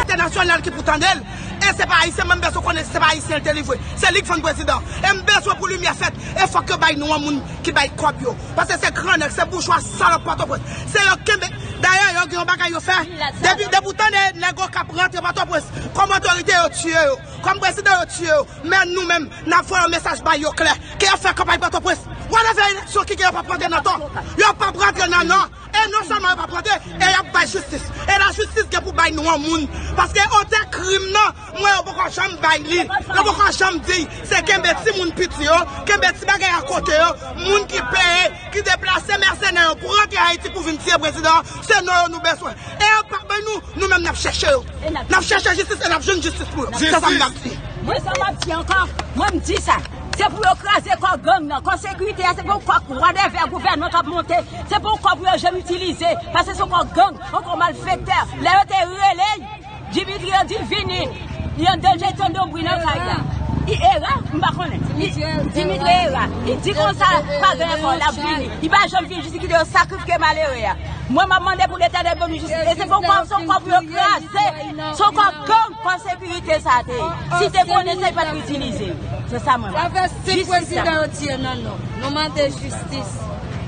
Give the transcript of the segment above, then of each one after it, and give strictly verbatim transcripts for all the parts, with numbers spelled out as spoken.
Entènasyonal ki pou tande l. E se pa ayisyen, mwen m bezwen konnen si se pa ayisyen l te livre. Se li k vann prezidan. E m bezwen pou limyè fèt. E fòk yo bay non an moun ki bay kòb yo. Paske se gran nèg, se boujwa salòp Pòtoprens. Se yo kenbe. Dayè, yo gen yon bagay yo fè. Depi, depi w tande nèg Okap rantre Pòtoprens, kòm otorite yo tiye yo, kòm prezidan yo tiye yo. Men nou menm, n ap voye yon mesaj bay yo klè. Ke yo fè kanpay Pòtoprens. Whatever eleksyon ki gen, yo p ap rantre nan tan. Yo p ap rantre nan non. E non sèlman yo p ap rantre, e y ap bay jistis. E lajistis gen pou bay non an moun. Paske otè krim nan, mwen yo poko janm bay li. Yo poko janm di, se kenbe timoun piti yo, kenbe ti bagay a kote yo, moun ki peye, ki deplase mèsenè yo pou rantre Ayiti pou vin tiye prezidan an, se non yo nou bezwen. E yo p ap bay nou, nou menm n ap chèche yo. N ap chèche jistis e n ap jwenn jistis pou yo. Se sa m t ap di. Mwen sa m ap di ankò, mwen m di sa. Se pou yo kraze kò gang nan, kò sekirite a, se pou kò whatever gouvènman k ap monte, se pou kò pou yo janm itilize, paske se kò gang, yon kò malfektè. Lè yo te rele Dimitri, yo di l vini, li an danje, tande yon bri nan kay la. Li Era, m pa konnen. Li Dimitri Era. Li di konsa, pa gen kò, l ap vini. Li pa janm vini, jis li kite yo sakrifye malere a. Mwen, m ap mande pou Letènèl ban nou jistis. E se pou kò, se yon kò pou yo kraze. Se yon kò gang, kò sekirite sa te ye. Si te konnen sa, li pa t itilize. Se sa mwen. Sa fè senk prezidan yo tiye nan non. Nou mande jistis.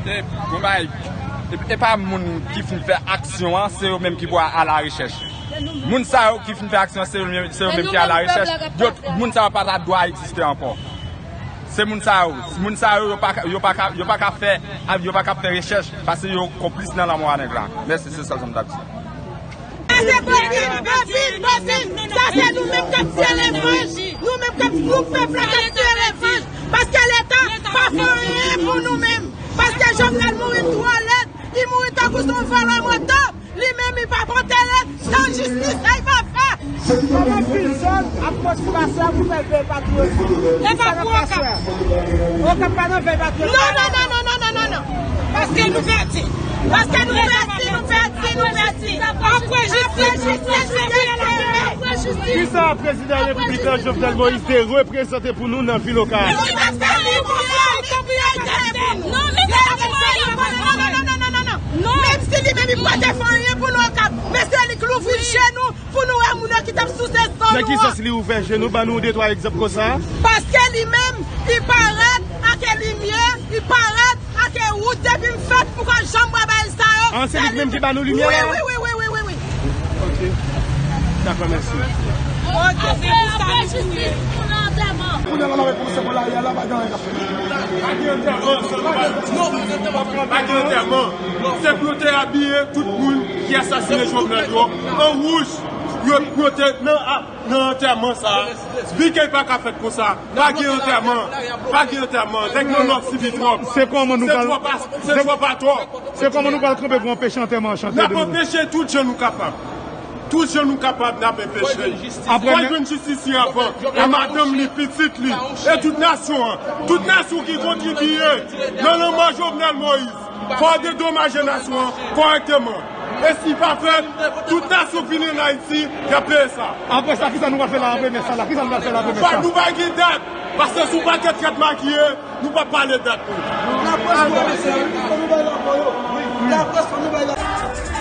E, bon, bay, e, e pa moun ki fin fè aksyon an, se yo menm ki pou al a rechèch. Moun sa yo ki fin fè aksyon an, se yo menm, se yo menm ki al a rechèch. Yo, moun sa yo pa ta dwa egziste ankò. Se moun sa yo. Moun sa yo, yo pa ka, yo pa ka, yo pa ka fè, yo pa ka fè rechèch, paske yo konplis nan lanmò a nèg la. Mèsi, se sèl sa m t ap di. Sa se Bobin, Bobin, Bobin. Sa se nou menm k ap tiye levanj. Nou menm k ap, nou pèp la k ap tiye levanj. Paske Leta pa fè anyen pou nou menm. Paske Jovenel mouri twò lèd. Li mouri tankou se yon vòlè moto. Li menm, li pa pote lèt, san jistis, sa li pa fè. Pandan prizon ap pwosibase a pou fè veye patriyotik. E pa pou Okap. Okap pa nan veye patriyotik. Non, non, non, non. Paske nou pèdi. Paske nou pèdi, nou pèdi, nou pèdi. Apre jistis, apre jistis, apre jistis. Kisa prezidan repiblik la, Jovenel Moïse, te reprezante pou nou nan vil Okay? Non, non, non, non, non, non. Menm si li menm li pa te fè anyen pou nou Okap, men se li k louvri je nou pou nou wè moun yo ki t ap souse san nou an. Nan ki sans li ouvè je nou? Ban nou de twa egzanp konsa. Paske li menm, li parèt ak limyè, li parèt ak wout depi m fèt, m poko janm wè bagay sa yo. An, se li menm ki ba nou limyè a? Wi, wi, wi, wi, wi, wi. Ok. Dakò, mèsi. Ok, se pou sa li pou ye. Kounye a la, la, pou se pou lari a, la, pa gen anyen k ap fèt. Pa gen antèman, sa nou pa di. Pa gen antèman. Se pou yo te abiye tout moun ki asasine Jovenel yo an wouj. Yo, yo te nan, nan antèman sa. Vi ke pa ka fèt konsa. Pa gen antèman. Pa gen antèman. Nèg nan Nò sibi twòp. Se kòman nou pral, se twòp a, se twòp a twòp. Se kòman nou pral kanpe pou anpeche antèman an chante? N ap anpeche tout jan nou kapab. Tout jan nou kapab, n ap anpeche. Fò jwenn jistis li avan. E madanm li, pitit li, e tout nasyon an. Tout nasyon ki kontribye nan lanmò Jovenel Moïse. Fò dedomaje nasyon an kòrèkteman. E si pa fèt, tout nasyon vini ann Ayiti, y ap peye sa. Apre sa, kisa nou pral fè la apre mès sa la? Kisa nou pral fè la apre mès sa? Nou pa gen dat. Paske si w pa gen tèt makiye, nou p ap pale dat nou. Laprès, fò nou bay rapò yo. Wi, laprès, fò nou bay rapò.